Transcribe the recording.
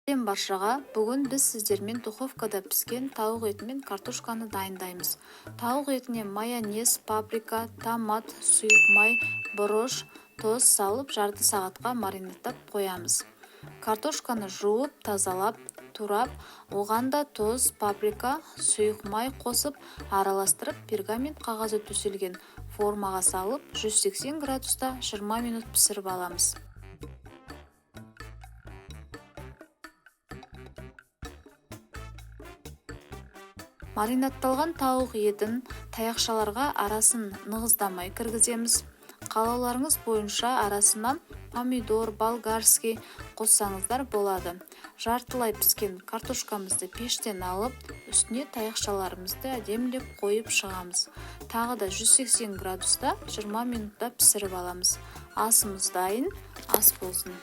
Сәлем баршаға! Бүгін біз сіздермен духовкада піскен тауық еті мен картошканы дайындаймыз. Тауық етіне майонез, паприка, томат, сұйық май, бұрыш, тұз салып жарты сағатқа маринадтап қоямыз. Картошканы жуып, тазалап, турап, оған да тұз, паприка, сұйық май қосып, араластырып, пергамент қағазы төселген формаға салып, 180 градуста 20 минут пісіріп аламыз. Маринадталған тауық етін таяқшаларға арасын нығыздамай кіргіземіз. Қалауларыңыз бойынша арасына помидор, болгарский қоссаңыздар болады. Жартылай піскен картошкамызды пештен алып, үстіне таяқшаларымызды әдемілеп қойып шығамыз. Тағы да 180 градуста 20 минутта пісіріп аламыз. Асымыз дайын, ас болсын.